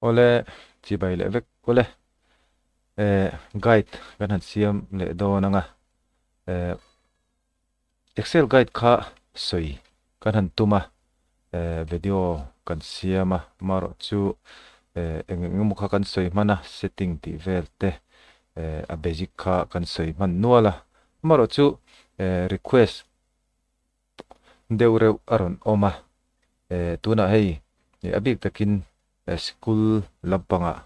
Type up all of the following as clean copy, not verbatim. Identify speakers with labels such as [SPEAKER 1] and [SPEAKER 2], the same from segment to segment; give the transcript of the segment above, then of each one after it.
[SPEAKER 1] Awle chibai leh vek awle eh guide kan han siam leh dawn anga eh Excel guide kha sawi kan han tum a eh video kan siam a amaherawh chu eh eng eng emaw kha kan sawi hman a setting tih vel te eh a basic kha kan sawi hman nual a amaherawh chu eh request deuh reuh a rawn awm a, eh tunah hei a bik takin school lampangah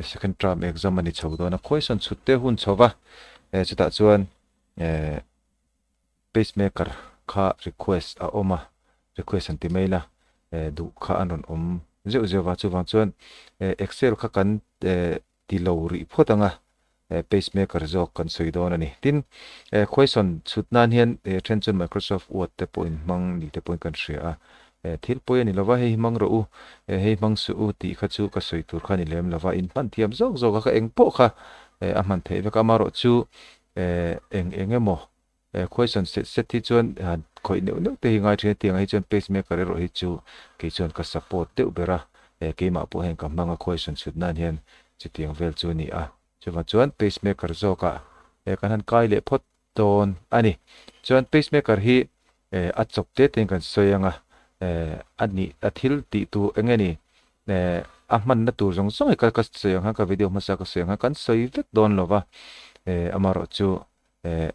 [SPEAKER 1] second term exam a ni chho dawn a, question chhut te hun chho va, eh chutah chuan eh pacemaker kha request a awm a, request an ti mai la, eh duh kha an rawn awm zeuh zeuh va, chuvang chuan eh excel kha kan eh ti lo rih phawt ang a, pacemaker zawk kan sawi dawn a ni. Tin, question chhut nan hian then chuan Microsoft Word te pawh in hmang ni te pawhin kan hria a, thil pawi a ni lova, hei hi hmang rawh u, hei hmang suh u tih kha chu ka sawi tur kha a ni lem lova, in hman thiam zawk zawk a kha eng pawh kha a hman theih vek a, amaherawh chu eng eng emaw question set set hi chuan han khawih neuh neuh te hi ngai thin a, tiang ah hi chuan pacemaker erawh hi chu kei chuan ka support deuh ber a, keimah pawh heng ka hmang a question chhut nan hian chutiang vel chu a ni a, chuvang chuan pacemaker zawkah kan han kai leh phawt dawn a ni. Chuan pacemaker hi a chawp te tein kan sawi ang a, a nih a thil tih tur eng nge ni a hmanna tur zawng zawng hi ka sawi ang khan ka video hmasa ka sawi ang khan kan sawi vek dawn lo va, amaherawh chu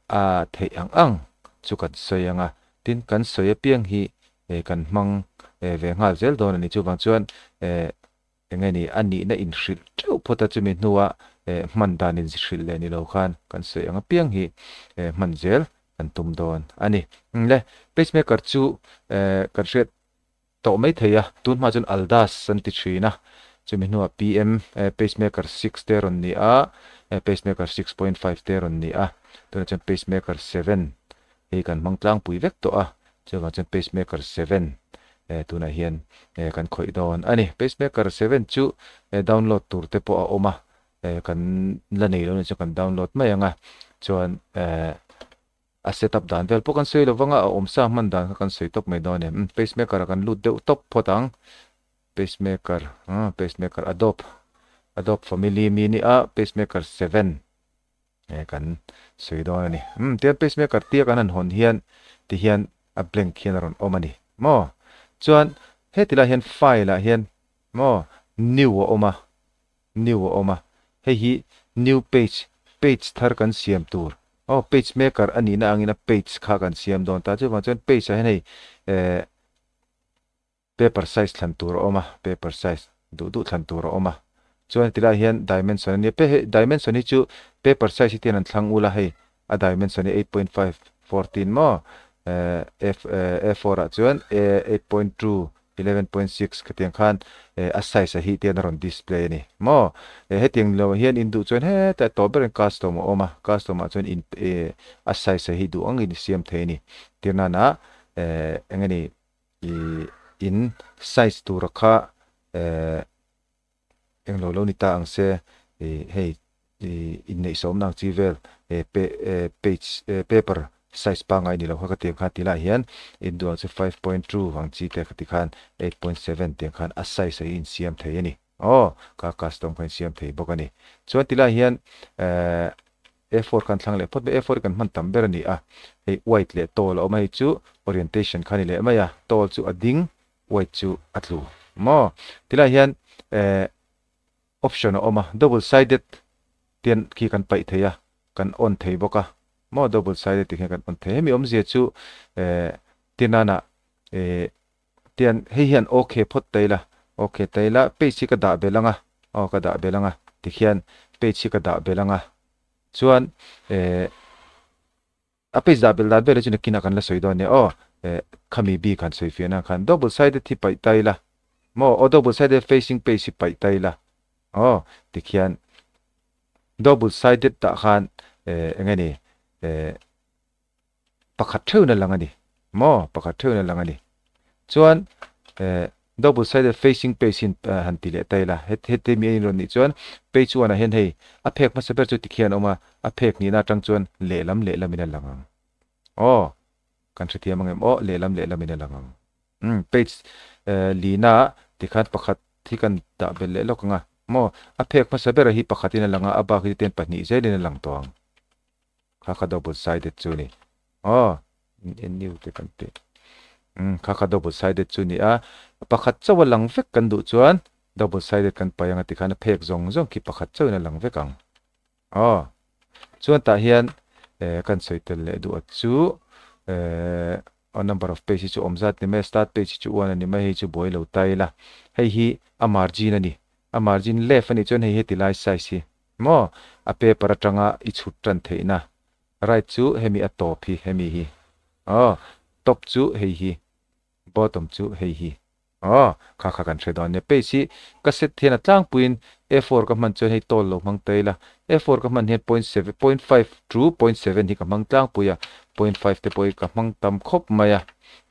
[SPEAKER 1] a theih ang ang chu kan sawi ang a, tin kan sawi apiang hi kan hmang ve nghal zel dawn a ni. Chuvang chuan eng nge ni a nihna inhrilh teuh phawt a, chumi hnua hman dan inhrilh leh ni lo khan kan sawi ang apiang hi hman zel kan tum dawn a ni. Le pacemaker chu kan hriat tawh mai thei a, tun hma chuan Aldas an ti thin a, chumi hnuah PM pacemaker 6 te rawn ni a, pacemaker 6.5 te rawn ni a, tunah chuan pacemaker 7 hi kan hmang tlangpui vek tawh a, chuvang chuan pacemaker 7 tunah hian kan khawih dawn a ni. Pacemaker 7 chu download tur te pawh a awm a, kan la nei lo nih chuan kan download mai ang a, chuan A setup dan vel pawh kan sawi lo vang a, a awmsa hman dan kha kan sawi tawp mai dawn em. Pacemaker ah kan lut deuh tawp phawt ang. Pacemaker, ah pacemaker Adobe, Adobe family mi ni a, pacemaker 7 e kan sawi dawn a ni. Umm tihian pacemaker tia kan han hawn hian tihian a blank hian a rawn awm a ni maw. Chuan heti lai hian file ah hian maw new a awm a, New a awm a, hei hi new page, page thar kan siam tur. Aw, page maker a nihna angin a page kha kan siam dawn ta. Chuvang chuan page ah hian hei eh paper size thlan tur a awm a, paper size duh duh thlan tur a awm a. Chuan heti lai hian dimension a nia, hei dimension hi chu paper size hi tian an thlang ul a, hei a dimension hi 8.5 14 maw eh A4 ah chuan 8.2 11.6 khatiang khan a size a hi te hian a rawn display a ni maw? Hetiang lo hian in duh chuan hetah tawp berin custom a awm a, custom ah chuan in a size a hi duh angin i siam thei a ni. Tir nana eng nge ni in size tura kha eng lo lo ni ta ang se hei inneih sawmna ang chi vel page paper size pangngai ni lo kha ka ti ang khan ti lai hian in duh ang chu 5.2 ang chi te kha ti khan 8.7 tiang khan a size a hi insiam thei a ni aw ka custom kha insiam thei bawk a ni chuan ti lai hian A4 khan thlang leh phawt mai A4 hi kan hman tam ber a ni a hei white leh tall a awm a hei chu orientation kha a ni leh mai a tall chu a ding white chu a tlu maw tilai hian eh option a awm a double sided tian khi kan paih thei a kan on thei bawk a maw double sided tih khian kan on thei hemi awmzia chu eh tinana eh tian hei hian ok phawt ta ila ok ta ila page hi ka dah belh ang a aw ka dah belh ang a tikhian page hi ka dah belh ang a chuan eh A page dah belh dan vel hi chu nakinah kan la sawi dawn nia aw. Eh, khami bik han sawi fiahna khan double sided hi paih ta ila maw? Aw double sided facing page hi paih ta ila aw tikhian double sided tah khan eh eng nge ni eh pakhat theuhin a lang a ni maw? Pakhat theuhin a lang a ni. Chuan eh double sided facing page hi han ti leh ta ila heti mi a inrawn nih chuan page one ah hian hei a phek hmasa ber chu tikhian a awm a a phek nihna atang chuan lehlam lehlam in a lang ang aw kan hrethiam ang em aw lehlam lehlam in a lang ang umm page lina tikhan pakhat hi kan dah belh leh lawk ang a maw a phek hmasa ber hi pakhatin a lang a a bak hi ten pahnih zelin a lang tawh ang kha kha double sided chu ni aw new te kan ti kha kha double sided chu ni a pakhat chauh a lang vek kan duh chuan double sided kan pai anga tikhan a phek zawng zawng khi pakhat chauhin a lang vek ang aw chuan tah hian kan sawi tel leh duh a chu a number of page hi chu awm zat ni mai start page hi chu 1 ani mai hei chu buai lo tai la hei hi a margin ani a margin left ani chuan hei heti lai size hi maw a paper atanga i chhut tan theihna right chu hemi a top hi hemi hi aw top chu hei hi bottom chu hei hi aw kha kha kan hre dawn nia page hi ka set hian a tlangpuiin A4 ka hman chuan hei tawlh lo hmang tai la A4 ka hman hian 0.7 0.5 to 0.7 hi ka hmang tlangpui a 0.5 te pawh hi ka hmang tam khawp mai a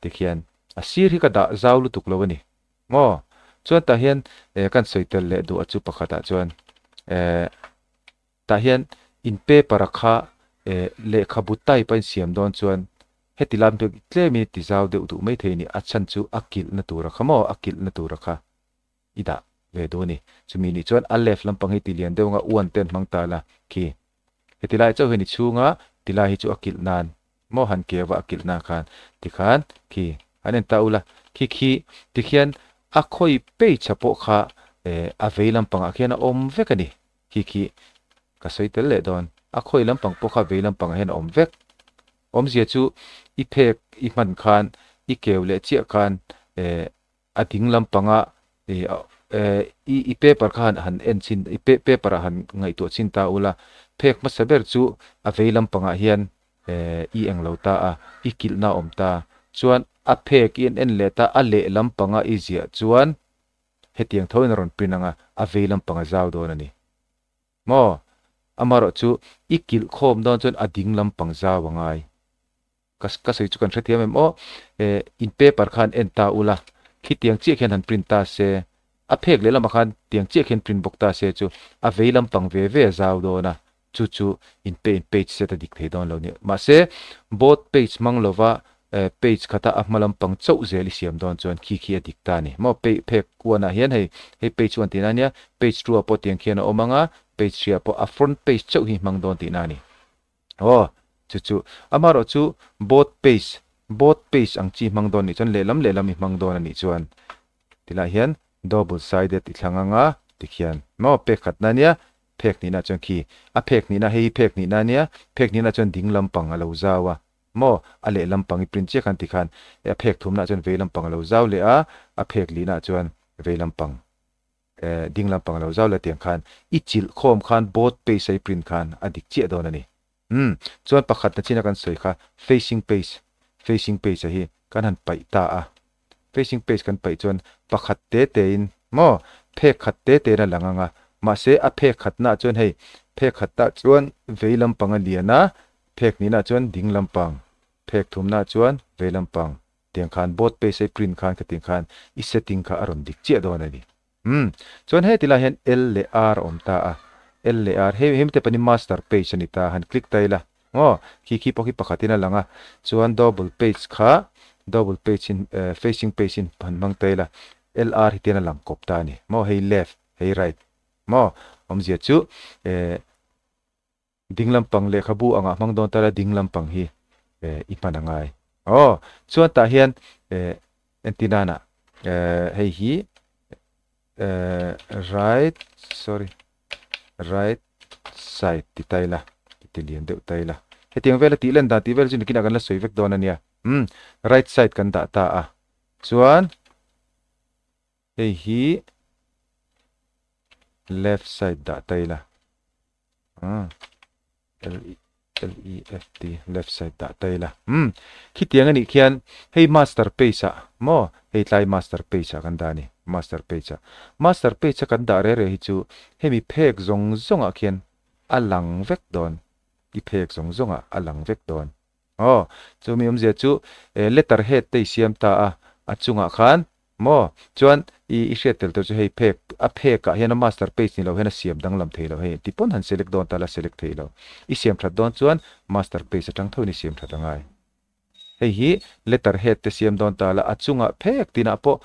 [SPEAKER 1] tikhian a sir hi ka dah zau lutuk lo ani maw chuan tah hian kan sawi tel leh duh a chu pakhatah chuan tah hian in paper a kha lehkhabu type a insiam dawn chuan heti lam te tlemin ti zau deuh duh mai thei ni a chhan chu a kilh na tur a kha maw a kilh na tur a kha i dah ve duh ani chumi ni chuan a left lampang hi ti lian deuh anga 1 ten hmang ta la khi heti lai chauh hi ni chhunga ti lai hi chu a kilh nan maw han kewa a kilh na khan tikhan khi an en ta ula khi khi tikhian a khawi page a pawh kha a vei lampangah khian a awm vek ani khi khi ka sawi tel leh dawn a khawi lampang pawh kha vei lampangah hian a awm vek awmzia chu i phek i hman khan i keu leh chiah khan a ding lampanga i paper kha han en chin i paper a han ngaihtuah chin ta ula phek hmasa ber chu a vei lampangah hian i eng lo ta a i kilh na awm ta chuan a phek i en en leh ta a leh lampanga i ziah chuan hetiang tho in a rawn print anga a vei lampanga zau dawn ani maw amarawh chu i kilh khawm dawn chuan a ding lampang zau angai ka sawi chu kan hrethiam em aw in paper khan en ta ula khi tiang chiah khian han print ta se a phek leh lamah khan tiang chiah khian print bawk ta se chu a vei lampang ve ve a zau dawn a chu chu in pe in page set a dik thei dawn lo ni mahse both page hmang lova page khata a hma lampang chauh zel i siam dawn chuan khi khi a dik ta ni maw phek 1 ah hian hei hei page 1 tihna ania page 2 ah pawh tiang khian a awm anga page 3 ah pawh a front page chauh hi hmang dawn tihna ani aw chu chu amarawh chu both page ang chi hmang dawn ni chuan lehlam lehlam i hmang dawn ani chuan tilai hian double sided i thlang anga tikhian maw phek khat na ania phek ni na chuan khi a phek ni na hei phek ni na ania phek ni na chuan ding lampang a lo zau a maw a leh lampang i print chiah khan tikhan a phek thum na chuan vei lampang a lo zau leh a a phek li na chuan vei lampang ding lampang a lo zau leh tiang khan i chilh khawm khan both page a i print khan a dik chiah dawn ani chuan pakhat na china kan sawi kha facing page a hi kan han paih ta a facing page kan paih chuan pakhat te te in maw phek khat te te na lang anga mahse a phek khat na chuan hei phek khat ta chuan vei lampang a lian a phek ni na chuan ding lampang phek thum na chuan vei lampang tiang khan both page a print khan ka tiang khan i setting kha a rawn dik chiah dawn ani chuan he tilai hian L leh R awm ta a L leh R hei hemi te pani master page ani ta han click tai la aw khi khi pawh khi pakhatin a lang a chuan double page kha double page in facing page in han hmang tai la L R hi tian a lang kawp ta ani maw hei left hei right maw awmzia chu ding lampang lehkhabu anga hmang dawn ta la ding lampang hi i hman angai aw chuan tah hian entinana hei hi right sorry right side ti tai la ti lian deuh tai la hetiang vela ti len dan ti vel chu nikina kan la sawi vek dawn ania right side kan dah ta a chuan hei hi left side dah tai la L E F T left side dah tai la khi tiang ani khian hei master page a maw hei tlai master page a kan dah ni master page a master page a kan dah re re hi chu hemi phek zawng zawng ah khian a lang vek dawn i phek zawng zawng ah a lang vek dawn aw chu mi awmzia chu letter head te i siam ta a a chungah khan maw chuan i hriat tel tur chu hei phek a phek ah hian a master page ni lo hian a siam danglam thei lo hei tipawn han select dawn ta la select thei lo i siam that dawn chuan master page atang tho in i siam that angai hei hi letter head te siam dawn ta la a chungah phek tinah pawh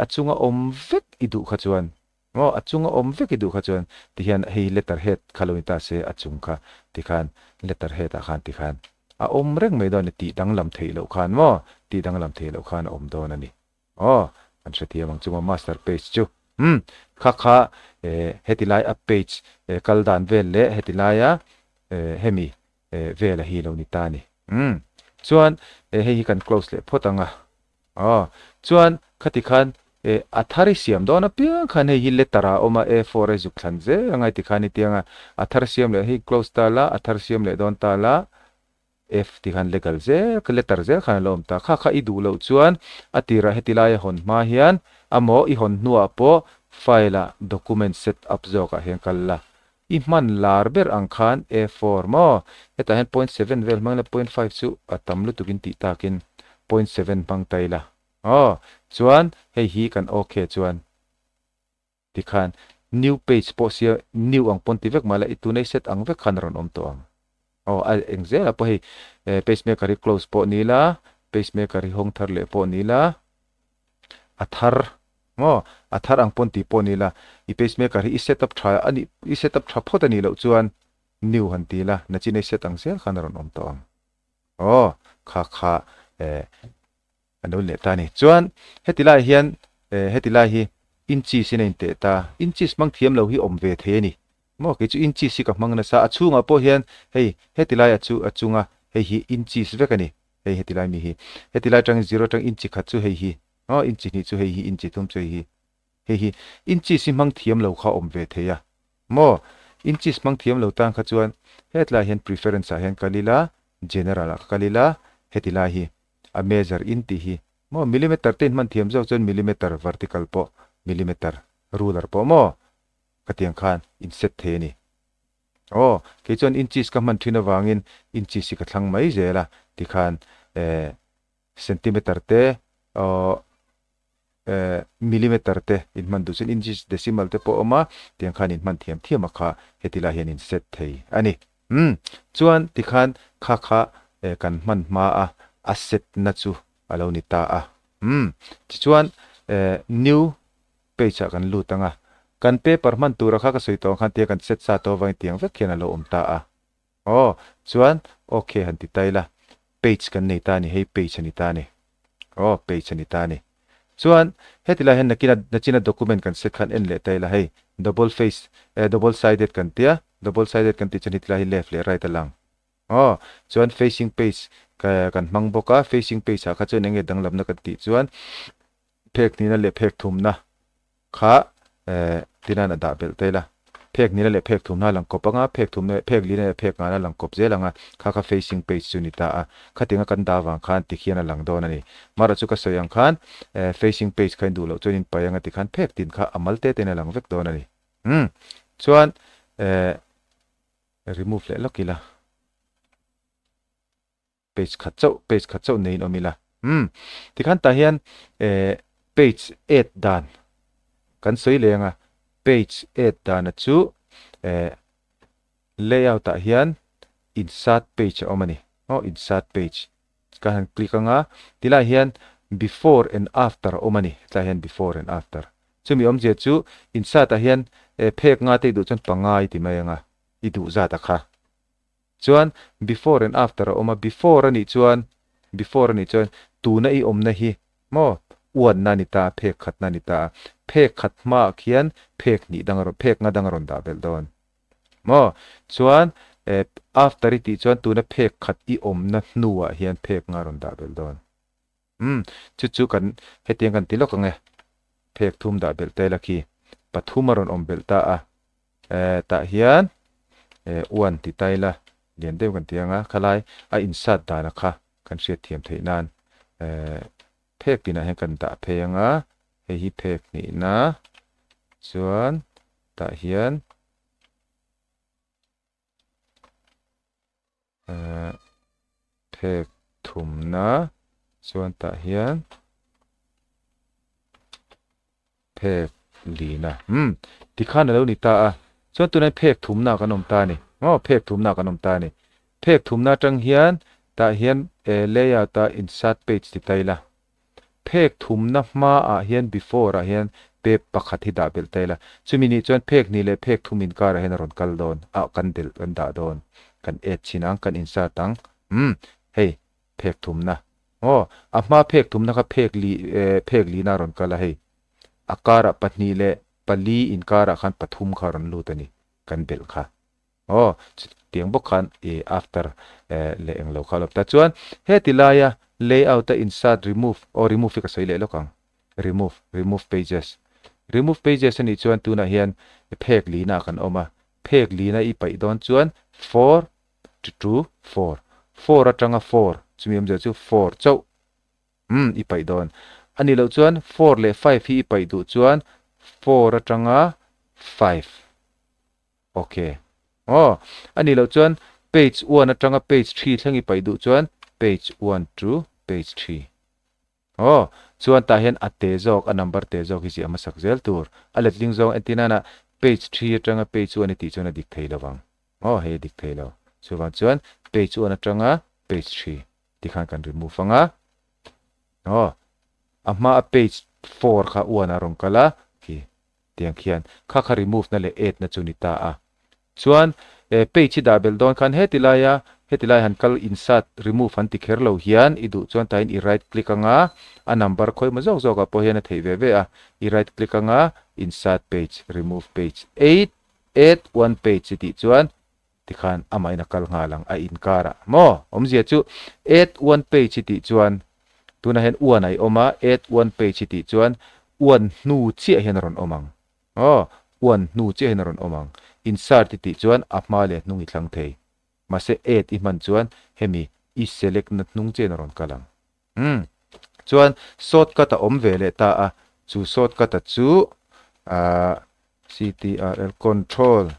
[SPEAKER 1] a chunga awm vek i duh kha chuan Maw a chunga awm vek i duh kha chuan tihian hei letter head kha lo ni ta se a chung kha tikhan letter head ah khan tikhan a awm reng mai dawn a ni tih danglam theih loh khan maw tih danglam theih loh khan a awm dawn a ni. Aw kan hrethiam ang chu maw master page chu umm kha kha eh heti lai a page eh kal dan vel leh heti laia eh hemi eh vela hi lo ni ta a ni. Umm chuan eh hei hi kan close leh phawt ang a. Aw, chuan khati khan eh a thar i siam dawn apiang khan hei hi letter ah a awm a, A four a zuk thlan zel a ngai tikhan i tiang a, a thar siam leh hei close ta la, a thar siam leh dawn ta la, F ti khan legal zel letter zel khan a lo awm ta. Kha kha i duh loh chuan a tirah heti lai a hawn hma hian amaw i hawn hnuah pawh file ah document set up zawkah hian kal la, i hman lar ber ang khan A four maw? Hetah hian 0.7 vel hmang ila 0.5 chu a tam lutuk in tih takin 0.7 hmang ta ila aw chuan hei hi kan ok chuan tikhan new page pawh sia new ang pawn ti vek mah la i tunei set ang vek khan a rawn awm tawh ang aw a eng zelah pawh hei page maker hi close pawh ni ila page maker hi hawng thar leh pawh ni ila a thar maw a thar ang pawn tih pawh ni la i pacemaker hi i set up tha a nih i set up tha phawt a nih loh chuan new han ti la nachin ei set ang zel khan a rawn awm tawh ang aw kha kha eh a lo leh ta a ni chuan heti lai hian eh heti lai hi inches in a inteh ta inches hmang thiam lo hi awm ve thei a ni maw kei chu inches hi ka hmang nasa a chhungah pawh hian hei heti lai a chu a chunga hei hi inches vek a ni. Hei heti lai mi hi. Heti lai atangin zero atang inchi khat chu hei hi. Aw inchi hnih chu hei hi, inchi thum chu hei hi. Hei hi inches hi hmang thiam lo kha awm ve thei a. Maw? Inches hmang thiam lo tan kha chuan hetlai hian preference ah hian kal ila, general ah ka kal ila, heti lai hi a measure in tih hi. Maw? Millimeter te in hman thiam zawk chuan millimeter vertical pawh millimeter ruler pawh maw? Khatiang khan in set thei a ni. Aw, kei chuan inches ka hman thin avangin inches hi ka thlang mai zel a, tikhan eh centimeter te aw eh millimeter te in hman duh chuan inches decimal te pawh a awm a, tiang khan in hman thiam thiam a kha heti lai hian in set thei a ni. Umm, chuan tikhan kha kha eh kan hman hma a a set na chu a lo ni ta a. Umm, tichuan eh new page ah kan lut ang a, kan paper hman tura kha ka sawi tawh ang khan tia kan set sa tawh avangin tiang vek hian a lo awm ta a. Aw, chuan ok han ti ta ila, page kan nei ta a ni, hei page a ni ta a ni. Aw, page a ni ta a ni. Chuan heti lai hian nakina nachina document kan set khan en leh ta ila hei double face eh double sided kan tia, double sided kan tih chuan heti lai hi left leh right a lang. Aw, chuan facing page ka kan hmang bawk a, facing page ah kha chuan eng nge danglamna kan tih chuan phek hnihna leh phek thumna kha tinan a dah belh ta ila. Phek hnihna leh phek thumna a lang kawp anga, phek thumna leh phek lina leh phek ngana a lang kawp zel anga, kha kha facing page chu ni ta a. Khatinga kan dah avang khan tikhian a lang dawn a ni. Mara chu ka sawi ang khan facing page kha in duh loh chuan in paih anga tikhan phek tin kha a mal te tein a lang vek dawn a ni. Umm chuan remove leh lawk ila. Page khat chauh page khat chauh neiin awm ila umm tikhan tah hian eh page add dan kan sawi leh anga page add dana chu eh layout ah hian insert page a awm a ni aw insert page ka han click anga tilai hian before and after a awm a ni hetlai hian before and after chumi awmzia chu insert ah hian eh phek nga te i duh chuan panga i ti mai anga i duh zat a kha. Chuan before and after a awm a, before a nih chuan before a nih chuan tuna i awmna hi maw uanna a ni ta a, phek khatna a ni ta a, phek khat hmaah khian phek hnih dang a rawn phek nga dang a rawn dah belh dawn maw? Chuan eh after i tih chuan tuna phek khat i awmna hnuah hian phek nga a rawn dah belh dawn. Umm chu chu kan hetiang kan ti lawk ang e, phek thum dah belh ta ila khi pathum a rawn awm belh ta a. Eh tah hian eh uan ti ta ila lian deuh kan ti ang a, khalai a insat dana kha kan hriat thiam theih nan eh phek tinah hian kan dah phei ang a, hei hi phek hnihna chuan tah hian eh phek thumna chuan tah hian phek lina umm tikhan alo ni ta a chuan tunah phek thumna kan awm ta a ni maw phek thumna kan awm ta a ni phek thumna atang hian tah hian eh layout a insert page ti ta ila phek thumna hmaah hian before ah hian. Pe pakhat hi dah belh ta ila. Chumi nih chuan phek hnih leh phek thum inkarah hian a rawn kal dawn a, kan belh kan dah dawn. Kan add chhin ang, kan insert ang. Umm, hei phek thumna. Aw, a hma phek thumna kha phek li eh phek lina a rawn kal a hei. A karah pahnih leh pali inkarah khan pathum kha a rawn lut a ni, kan belh kha. Aw, chutiang bawk khan i after eh leh englo kha a lo ta. Chuan heti laia layout a insert remove, aw remove hi ka sawi leh lawk ang. Remove, remove pages. Remove pages a nih chuan tunah hian phek lina ah kan awm a, phek lina i paih dawn chuan four to two four, four atanga four chumi awmzia chu four chauh umm i paih dawn. A nih loh chuan four leh five hi i paih duh chuan four atanga five. Ok. Aw, a nih loh chuan page one atanga page three thleng i paih duh chuan page one to page three. Aw, chuan tah hian a te zawk, a number te zawk hi ziah hmasak zel tur. A letling zawng entir nana page 3 atanga page 1 i tih chuan a dik thei lo vang. Aw, hei a dik thei lo. Chuvang chuan page 1 atanga page 3 tikhan kan remove ang a. Aw, a hma a page 4 kha 1 a rawn kal a, khi tiang khian kha kha remove na leh add na chu ni ta a. Chuan page hi dah belh dawn khan heti laia heti lai han kal insert remove han ti kher lo hian i duh chuan tahin i right click anga a number khawi maw zawk zawkah pawh hian a theih ve ve a, i right click anga insert page remove page eight add one page i tih chuan tikhan amahin a kal nghal ang a inkarah maw awmzia chu add one page i tih chuan tunah hian one a i awm a add one page i tih chuan one hnu chiah hian a rawn awm ang. Aw, uan hnu chiah hian a rawn awm ang. Insert i tih chuan a hma leh hnung i thlang thei. Mahse add i hman chuan hemi i select na hnung chiah in a rawn kal ang. Umm. Chuan shortcut a awm ve leh ta a, chu shortcut a chu ahh CTRL control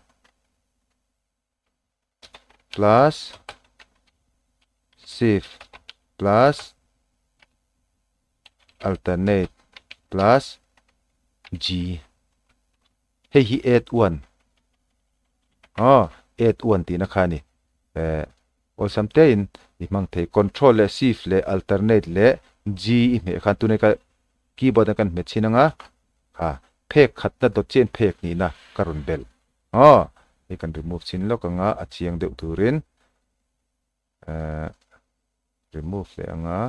[SPEAKER 1] plus shift plus alternate plus G hei hi add one aw add one tihna kha a ni eh awlsam te in i hmang thei control leh shift leh alternate leh G i hmeh khan tunah ka keyboard a kan hmet chhin anga kha phek khatna dawt chiah in phek nihna ka rawn belh. Aw, hei kan remove chhin lawk anga a chiang deuh turin eh remove leh anga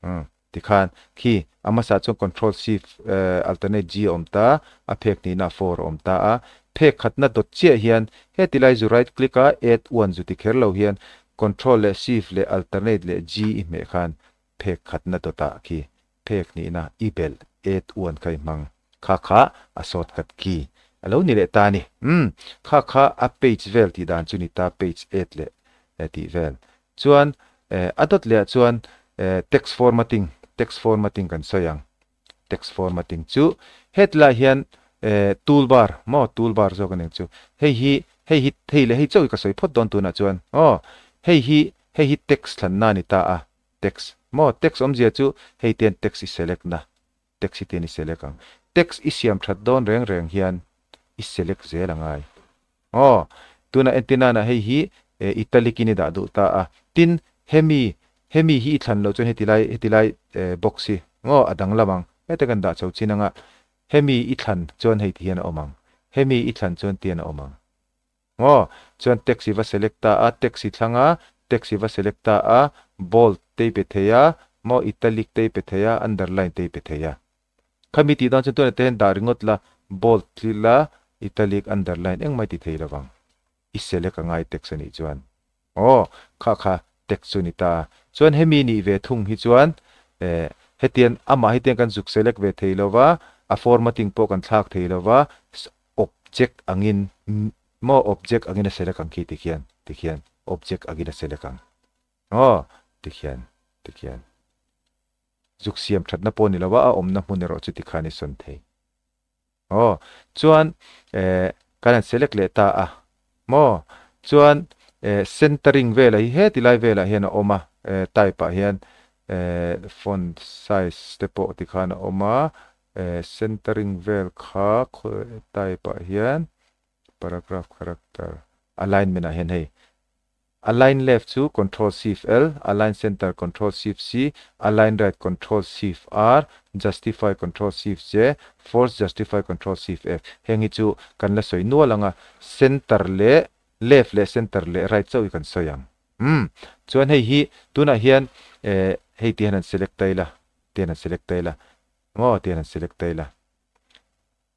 [SPEAKER 1] umm tikhan khi a hmasa chuan control shift eh alternate G a awm ta a phek hnihna ah four a awm ta a phek khatna dawt chiah hian heti lai zu right click a add one zu ti kher lo hian control leh shift leh alternate leh G i hmeh khan phek khatna dawtah khi phek hnihna i belh add one kha i hmang. Kha kha a shortcut key a lo ni leh ta a ni. Umm, kha kha a page vel tih dan chu ni ta, page add leh tih vel. Chuan eh a dawt leh ah chuan eh text formatting, text formatting kan sawi ang. Text formatting chu hetlai hian eh toolbar maw toolbar zawk a ning chu. Hei hi hei hi hei leh hei chauh hi ka sawi phawt dawn tunah chuan aw. Hei hi hei hi text thlanna a ni ta a, text maw text awmzia chu hei te hian text i select na. Text hi tian i select ang. Text i siam that dawn reng reng hian i select zel a ngai. Aw, tunah entir nana hei hi italic in i dah duh ta a. Tin, hemi, hemi hi i thlan loh chuan heti lai, heti lai box hi, aw, a danglam ang. Heta kan dah chho chin anga hemi i thlan chuan hei ti hian a awm ang. Hemi i thlan chuan tian a awm ang. Aw, chuan text i va select ta a, text i thlang a, text i va select ta a, bold te i pe thei a, maw italic te i pe thei a, underline te i pe thei a. Khami tih dawn chuan tunah te hian dah ringawt la, bold thlil la, italic, underline engmah i ti thei lovang. I select a ngai text a nih chuan. Aw, kha kha text chu ni ta a. Chuan hemi nih ve thung hi chuan eh hetian amah hetian kan zuk select ve thei lova, a formatting pawh kan thlak thei lova, Object angin maw object angin a select ang khi tikhian tikhian object angin a select ang aw tikhian tikhian zuk siam thatna pawh ni lo a a awmna hmun erawh chu tikhan i sawn thei aw chuan eh kan han select leh ta a maw chuan eh centering velah hi heti lai velah hian a awm a eh type ah hian eh font size te pawh tikhan a awm a Eh centering vel kha khawi type ah hian paragraph character alignment ah hian hei Align left chu Control Shift L, Align center Control Shift C, Align right Control Shift R, Justify Control Shift J, Force Justify Control Shift F. Heng hi chu kan la sawi nual anga center leh left leh center leh right chauh hi kan sawi ang. Umm chuan hei hi tunah hian eh hei ti hian an select ta ila, ti hian an select ta ila, maw ti hian an select ta ila.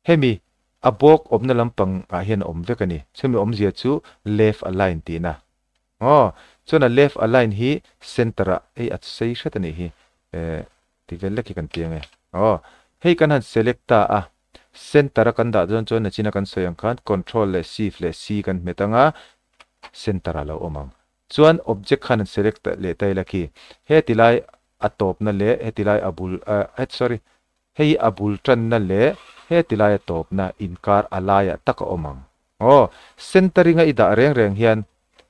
[SPEAKER 1] Hemi a bawk awmna lampang ah hian a awm vek a ni. Chumi awmzia chu left align tihna. Aw, chuan a left align hi center ah hei a sei hret a nih hi. Eh, ti vel lek hi kan ti ang e. Aw, hei kan han select ta a, center a kan dah dawn chuan nachina kan sawi ang khan control leh shift leh C kan hmet ang a, center ah lo awm ang. Chuan object khan han select leh ta ila khi heti lai a tawpna leh heti lai a bul eh sorry Hei a bul tanna leh heti laia tawpna inkar a laiah tak a awm ang. Aw, centering a i dah reng reng hian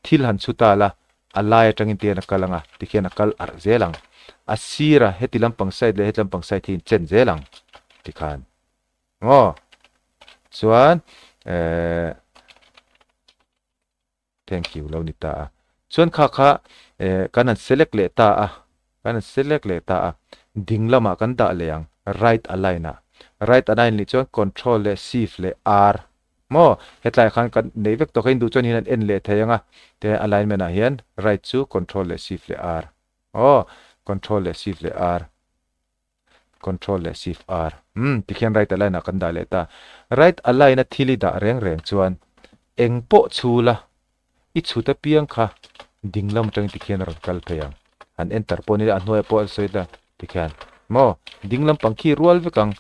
[SPEAKER 1] thil han chhu ta la, a lai atangin tihian a kal ang a, tikhian a kal arh zel ang. A sira heti lampang side leh heti lampang side hi in chen zel ang tikhan. Aw, chuan eh. Thank you lo ni ta a. Chuan kha kha eh kan han select leh ta a, kan han select leh ta a, ding lamah kan dah leh ang, right align ah. Right align nih chuan control leh shift leh R maw hetlaiah khan kan neih vek tawh kha in duh chuan hian an en leh thei ang a, te alignment ah hian right chu control leh shift leh R aw, control leh shift leh R. Control leh Shift R. Umm, tikhian right align ah kan dah leh ta. Right align a thil i dah reng reng chuan eng pawh chhu la, i chhut apiang kha ding lam atangin tikhian a rawn kal phei ang. Han enter pawh ni la, a hnuaiah pawh a sawi ta tikhian maw ding lampang khi rual vek ang,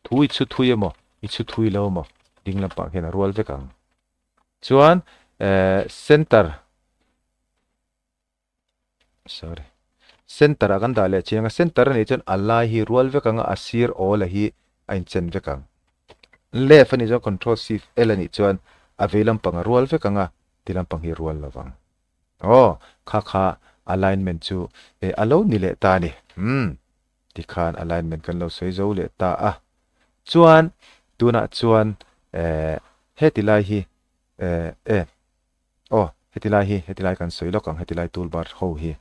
[SPEAKER 1] thu i chhu thui emaw, i chhu thui lo emaw ding lampang khian a rual vek ang. Chuan eh center. Sorry. Center ah kan dah leh chiang a, center a nih chuan a lai hi rual vek ang a, a sir awl a hi a inchen vek ang. Left a nih chuan control shift L a nih chuan a vei lampang a rual vek ang a, ti lampang hi rual lo vang. Aw, kha kha alignment chu eh a lo ni leh ta a ni. Umm, tikhan alignment kan lo sawi zo leh ta a. Chuan tunah chuan eh heti lai hi eh eh. Aw, heti lai hi, heti lai kan sawi lawk ang, heti lai toolbar ho hi.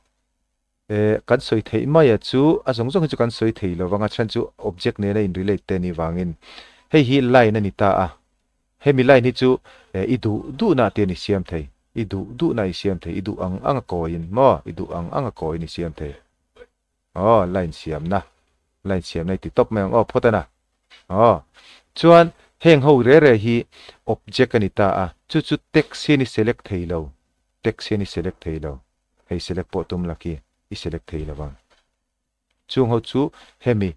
[SPEAKER 1] Eh, kan sawi theih mai a chu, a zawng zawng hi chu kan sawi thei lo vang a, chhan chu object nena in relate te anih vangin. Hei hi line a ni ta a, hemi line hi chu eh i duh duhna te an i siam thei, i duh duhna i siam thei, i duh ang ang a kawiin maw, i duh ang ang a kawiin i siam thei. Aw, line siamna, line siamna i ti tawp mai ang aw phawt a na. Aw, chuan heng ho re re hi object a ni ta a, chu chu text hian i select thei lo, text hian i select thei lo, hei select pawh tum la khi i select thei lo vang. Chung ho chu hemi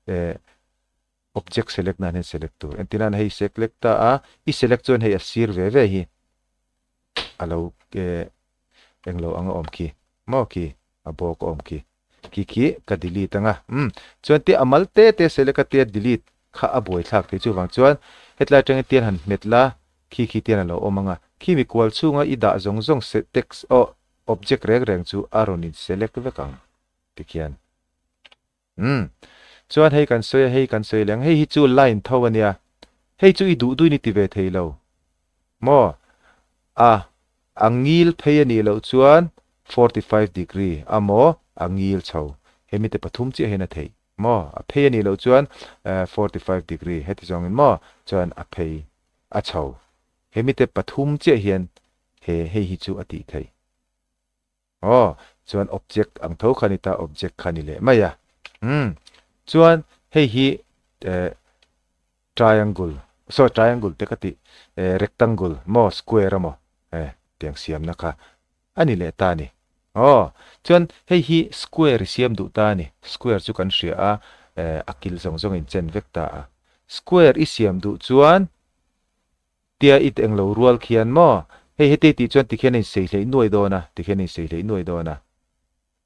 [SPEAKER 1] eh object select nan hian select tur, entirnan hei select ta a, i select chuan hei a sir ve ve hi a lo eh Englo ang a awm khi. Maw khi? A bawk a awm khi. Khi khi ka delete anga. Umm. Chuan tia a mal te te sele ka tia delete kha a buai thlak thei chuvang chuan hetlai atangin tian han hmet la khi khi tian a lo awm anga. Khi mi kual chhunga i dah zawng zawng se text aw object reng reng chu a rawn in select vek ang tikhian. Umm. Chuan hei kan sawi a hei kan sawi leh ang hei hi chu line tho a nia. Hei chu i duh duhin i ti ve thei lo. Maw? A a ngil phei a nih loh chuan 45 degree a maw a ngil chho. Hemi te pathum chiah hian a theih. Maw? A phei a nih loh chuan 45 degree heti zawngin maw chuan a phei a chho. Hemi te pathum chiah hian he hei hi chu a tih theih. Aw, chuan object ang tho kha ni ta, object kha ni leh mai a. Umm, chuan hei hi eh triangle, sorry triangle te ka tih, eh rectangle maw square a maw eh tiang siamna kha a ni leh ta a ni. Aw, chuan hei hi square i siam duh ta a ni, square chu kan hria a, eh a kil zawng zawng in chen vek ta a. Square i siam duh chuan Tia it englo rual khian maw? Hei heti tih chuan tikhian a insei hleih nuai dawn a, tikhian a insei hleih nuai dawn a.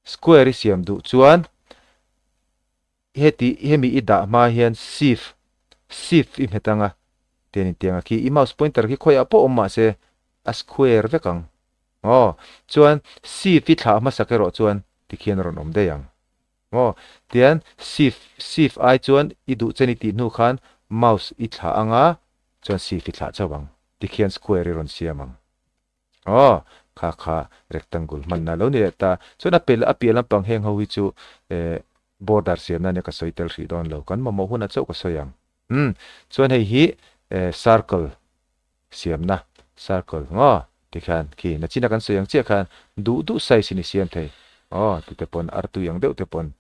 [SPEAKER 1] Square i siam duh chuan heti hemi i dah hma hian shift, shift i hmet ang a, tian intiang a khi i mouse pointer khi khawiah pawh awm mahse a square vek ang. Aw, chuan shift i thlah hmasak erawh chuan tikhian a rawn awm daih ang. Maw? Tian shift, shift ai chuan i duh chen i tih hnu khan mouse i thlah ang a, chuan shift i thlah chauh ang. Tikhian square i rawn siam ang. Aw, Kha kha rectangle hman na lo ni leh ta. Chuan a pel a piah lampang heng ho hi chu eh border siam nan nia ka sawi tel hrih dawn lo. Kan mamawh hunah chauh ka sawi ang. Umm chuan hei hi eh circle siamna circle ngaw tikhian khi nachina kan sawi ang chiah khan duh duh size in i siam thei. Aw ti te pawn artui ang deuh te pawn.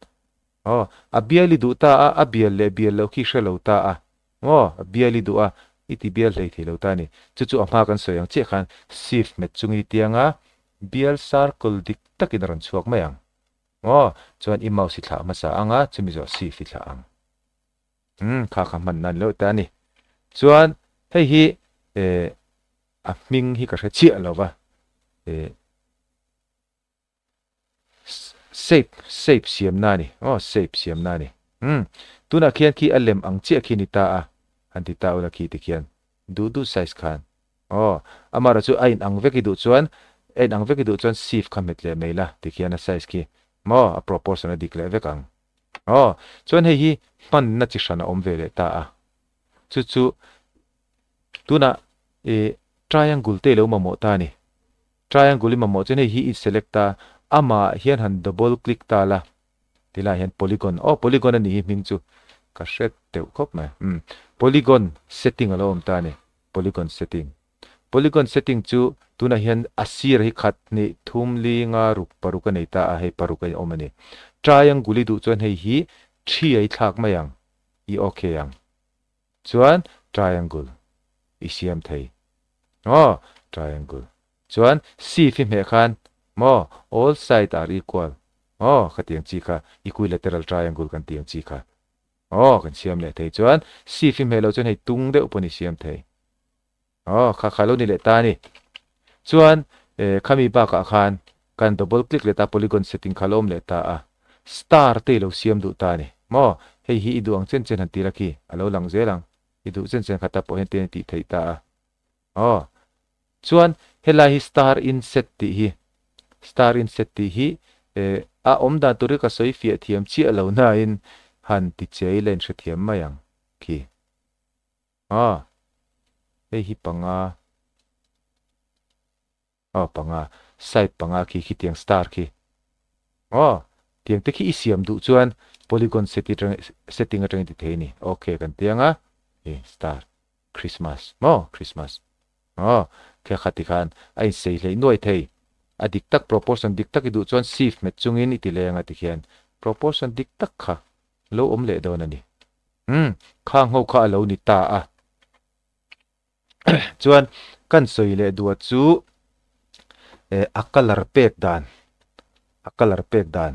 [SPEAKER 1] Aw a bial i duh ta a, a bial leh bial loh khi hre lo ta a. Aw a bial i duh a, i ti bial hlei thei lo ta a ni. Chu chu a hma kan sawi ang chiah khan shift hmet chungin i tianga bial circle dik takin a rawn chhuak mai ang. Aw chuan i mouse i thlah hmasa ang a, chumi zawh shift i thlah ang. Umm kha kha hman nan loh ta a ni. Chuan hei hi eh a hming hi ka hre chiah lo va eh shape shape siam na a ni aw shape siam na a ni. Umm tunah khian khi a lem ang chiah khi ni ta a han ti ta ula khi tikhian duh duh size khan aw amaherawh chu a inang vek i duh chuan a inang vek i duh chuan shift kha hmet leh mai la tikhian a size khi maw a proportion a dik leh vek ang. Aw, chuan hei hi hmanna chi hran a awm ve leh ta a. Chu chu tunah i triangle te i lo mamawh ta a ni. Triangle i mamawh chuan hei hi i select ta, amah hian han double click ta la, tilaiah hian polygon, aw polygon a nih hi hming chu ka hre deuh khawp mai. Umm, polygon setting a lo awm ta a ni, polygon setting. Polygon setting chu tunah hian a sir hi khat hnih thum li nga ruk paruk a nei ta a, hei paruk a awm a ni. Triangle i duh chuan hei hi thi a i thlak mai ang, i ok ang. Chuan triangle i siam thei. Aw, triangle. Chuan sif i hmeh khan maw all side are equal. Aw, khatiang chi kha equilateral triangle kan tih ang chi kha. Aw, kan siam leh thei. Chuan sif i hmeh loh chuan hei tung deuh pawn i siam thei. Aw, kha kha lo ni leh ta a ni. Chuan eh khami bakah khan kan double click leh ta polygon setting kha lo awm leh ta a. Star te i lo siam duh ta a ni. Maw, hei hi i duh ang chen chen han ti la khi, a lo lang zel ang. I duh chen chen kha ta pawh hian te tih theih ta a. Aw, chuan helai hi star inset tih hi, star inset tih hi eh a awm dan tur hi ka sawi fiah thiam chiah lo nain han ti chei la inhrethiam mai ang khi. Aw, hei hi panga, aw panga, side panga khi khitiang star khi. Aw, tiang te khi i siam duh chuan polygon setting atangin ti thei a ni. Ok kan tiang a, hi star, Christmas maw Christmas. Aw, khi a khat tikhan a insei hleih nuai thei. A dik tak proportion dik tak i duh chuan shift hmet chungin i ti leng a tikhian proportion dik tak kha lo awm leh dawn a ni. Umm, khang ho kha a lo ni ta a. Chuan kan sawi leh duah chu eh a colour pek dan, a colour pek dan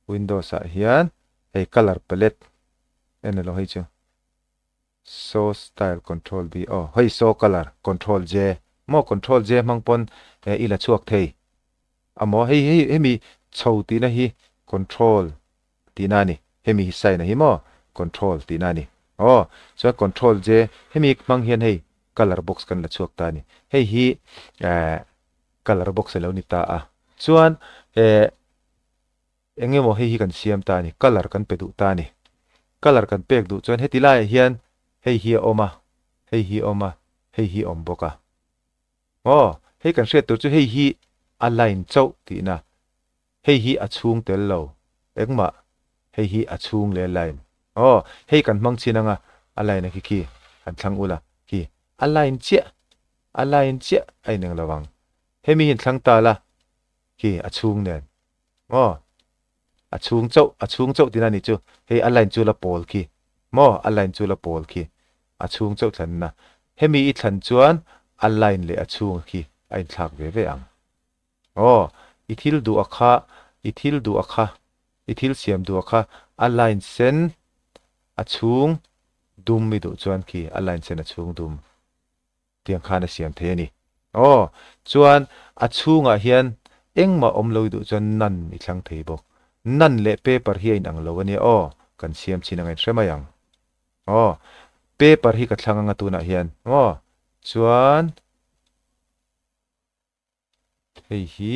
[SPEAKER 1] Windows ah hian hei colour palette en elo hei chu show style control B aw hei show colour control J maw control J hmang pawn eh i la chhuak thei amaw hei hei hemi chho tihna hi control tihna a ni. Hemi hi sign a hi maw? Control tihna a ni. Aw, chuan control J, hemi hmang hian hei colour box kan la chhuak ta a ni. Hei hi eh colour box a lo ni ta a. Chuan eh eng emaw hei hi kan siam ta a ni, colour kan pe duh ta a ni. Colour kan pek duh chuan heti laiah hian hei hi a awm a, hei hi a awm a, hei hi a awm bawk a. Aw, hei kan hriat tur chu hei hi a line chauh tihna. Hei hi a chhung tel lo. Engmah. Hei hi a chhung leh line. Aw, hei kan hmang chin anga a line a khi khi han thlang ula khi a line chiah, a line chiah a ineng lo ang. Hemi hi thlang ta la khi a chhung nen. Aw, a chhung chauh, a chhung chauh tina ni chu. Hei a line chu la pawl khi. Maw, a line chu la pawl khi. A chhung chauh thlanna. Hemi i thlan chuan a line leh a chhung a khi a inthlak ve ve ang. Aw, i thil duh a kha, i thil duh a kha, i thil siam duh a kha, a line sen a chhung dum i duh chuan khi a line sen a chhung dum tiang khan a siam thei a ni. Aw, chuan a chhungah hian engmah awm lo i duh chuan none i thlang thei bawk. None leh paper hi a inang lo a nia aw, kan siam chin anga inhre mai ang. Aw, paper hi ka thlang anga tunah hian aw, chuan. Hei hi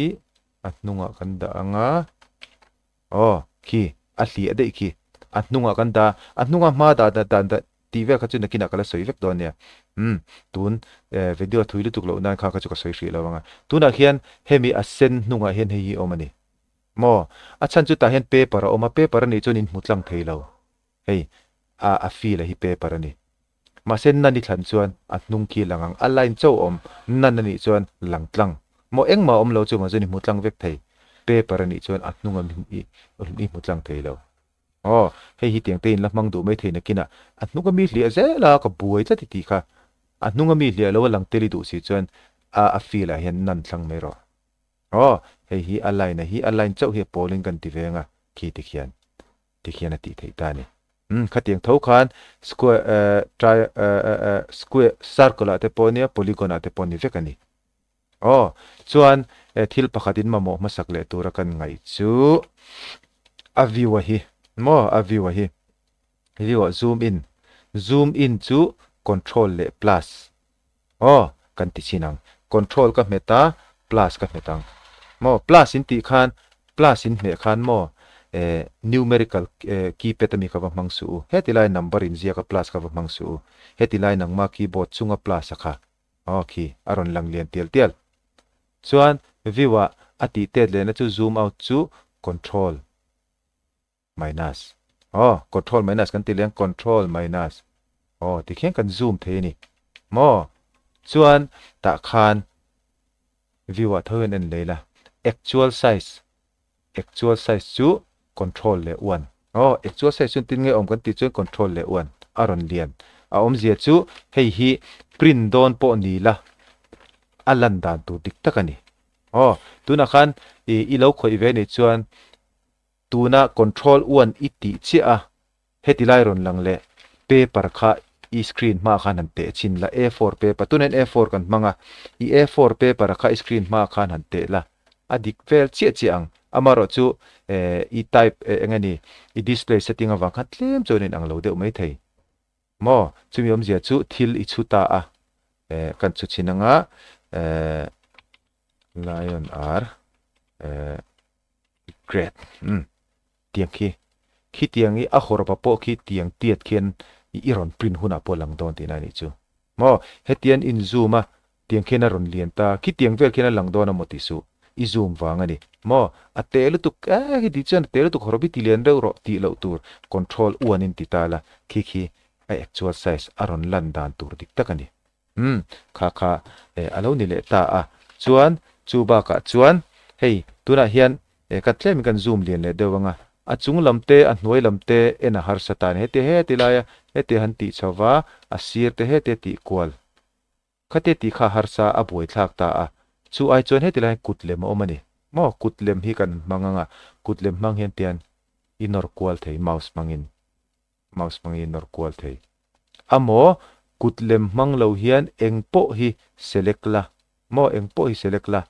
[SPEAKER 1] a hnungah kan dah ang a, aw khi a hliah daih khi a hnungah kan dah a, a hnunga hma dah dah dan Tih vel kha chu nakinah ka la sawi vek dawn nia. Umm tun video thui lutuk loh nan kha kha chu ka sawi hrih lo ang a. Tunah hian hemi a sen hnungah hian hei hi a awm a ni. Maw? A chhan chu tah hian paper a awm a, paper a nih chuan in hmu tlang thei lo. Hei a a feel a hi paper a ni. Mahse nan i thlan chuan a hnung khi lang ang, a line chauh a awm, nan a nih chuan lang tlang. Maw engmah a awm lo chu mah chuan i hmu tlang vek thei. Paper a nih chuan a hnung a i i hmu tlang thei lo. Aw, hei hi tiang te in la hmang duh mai thei nakinah a hnung a mi hliah zel a, ka buai tlat i tih kha. A hnung a mi hliah lo a lang tel i duh si chuan a a feel ah hian nan thlang mai rawh. Aw, hei hi a line a hi a line chauh hi a pawlin kan ti veng a, khi tikhian tikhian a tih theih ta a ni. Umm, khatiang tho khan square eh tri eh eh eh square circle ah te pawh nia polygon ah te pawh ni vek a ni. Aw, chuan eh thil pakhat in mamawh hmasak leh tura kan ngaih chu a view a hi maw a view a hi view ah zoom in zoom in chu control leh plus Aw, kan ti chin ang. Control ka hmet a, plus ka hmet ang. Maw, plus in tih khan, plus in hmeh khan maw, eh, numerical keypad ami kha va hmang suh u. Heti lai number in ziak a plus kha va hmang suh u. Heti lai nangma keyboard chunga plus a kha, aw khi, a rawn lang lian tial tial. Chuan, view ah a tih tet lehna chu zoom out chu control. Minus. Aw, control minus kan ti leh ang, control minus. Aw, tikhian kan zoom thei a ni. Maw? Chuan tah khan view ah tho hian en lei la. Actual size, actual size chu control leh one. Aw, actual size chuan tin nge awm kan tih chuan control leh one a rawn lian. A awmzia chu hei hi print dawn pawh ni la, a lan dan tur dik tak a ni. Aw, tunah khan i lo khawih ve nih chuan Tuna control one i tih chiah a, heti lai rawn lang leh paper kha i screen hmaah khan han teh chhin la, A4 paper, tunah hian A4 kan hmang a, i A4 paper kha i screen hmaah khan han teh la, a dik vel chiah chiah ang. Amaherawh chu i type eng nge ni, i display setting avang khan tlem chuan in ang lo deuh mai thei. Maw? Chumi awmzia chu thil i chhu ta a, kan chhu chhin anga lion r Great umm tiang khi khi tiang i a hawrpa pawh khi tiang tiat khian i rawn print hunah pawh lang dawn tihna a nih chu. Maw hetian in zoom a tiang khian a rawn lian ta khi tiang vel khian a lang dawn a maw tih suh i zoom vang a ni. Maw a te lutuk eh khi tih chuan a te lutuk hawrpa hi ti lian reuh rawh tih loh tur control uan in ti ta la khi khi a actual size a rawn lan dan tur dik tak a ni. Umm, kha kha eh a lo ni leh ta a. Chuan chu bakah chuan hei tunah hian eh ka tlemin kan zoom lian leh deuh ang a, a chung lam te a hnuai lam te en a harsa ta a ni. Heti heti laia heti han tih chho va, a sir te heti a tih kual khate tih kha a harsa a buaithlak ta a. Chu ai chuan heti lai hian kut lem a awm a ni. Maw kut lem hi kan hmang ang a, kut lem hmang hian tian i nawr kual thei mouse hmangin. Mouse hmangin i nawr kual thei. Amaw, kut lem hmang lo hian eng pawh hi select la. Maw, eng pawh hi select la.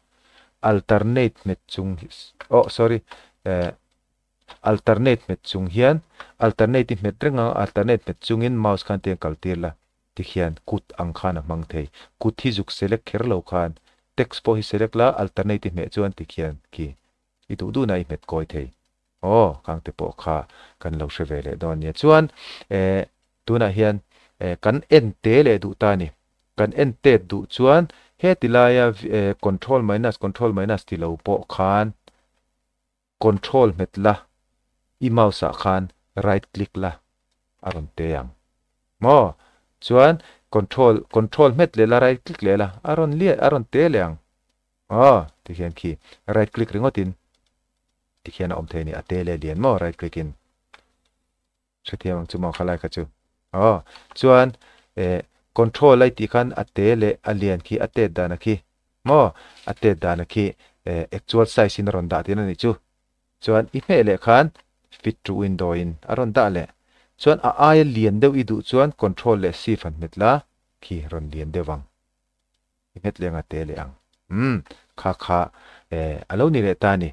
[SPEAKER 1] Alternate hmet chung hi, oh sorry, eh, alternate hmet chung hian, alternate i hmet reng ang, alternate hmet chungin mouse khan tiang kal tir la. Tikhian kut ang khan a hmang thei. Kut hi zuk select kher lo khan, text pawh hi select la, alternate i hmeh chuan tikhian khi i duh duhna i hmet kawi thei. Aw, kangte pawh kha kan lo hre ve leh dawn nia. Chuan eh tunah hian eh kan en te leh duh ta a ni. Kan en tet duh chuan heti laia eh control minus control minus ti lo pawh khan control hmet la, i mouse ah khan right click la a rawn te ang. Maw? Chuan control control hmet leh la right click leh la a rawn lian a rawn te leh ang. Aw, tikhian khi right click ringawtin tikhian a awm thei a ni, a te leh lian maw right click in hrethiam ang chu maw khalai kha chu. Aw, chuan eh control ai tih khan a te leh a lian khi a tet dan a khi maw a tet dan a khi eh actual size in a rawn dah tihna a nih chu. Chuan i hmeh leh khan fit to window in a rawn dah leh. Chuan a aia lian deuh i duh chuan control leh shift han hmet la khi rawn lian deuh ang. I hmet leh ang a te leh ang. Umm, kha kha eh a lo ni leh ta a ni.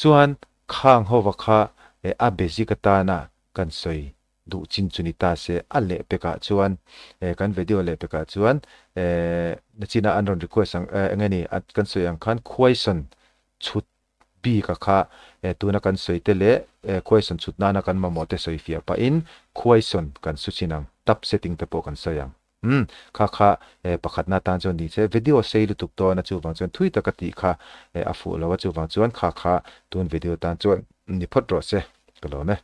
[SPEAKER 1] Chuan khang hova kha eh a basic atana kan sawi duh chin chu ni ta se a leh pekah chuan eh kan video leh pekah chuan eh nachina an rawn request ang eh eng nge ni kan sawi ang khan question chhut bik a kha eh tuna kan sawi te leh eh question chhut nana kan mamawh te sawi fiah pahin question kan su chin ang. Tab setting te pawh kan sawi ang. Umm kha kha pakhatna atan chuan ni se video sei lutuk dawn a chuvang chuan thui taka tih kha a fuh lo a chuvang chuan kha kha tun video tan chuan ni phawt rawh se ka lawm e.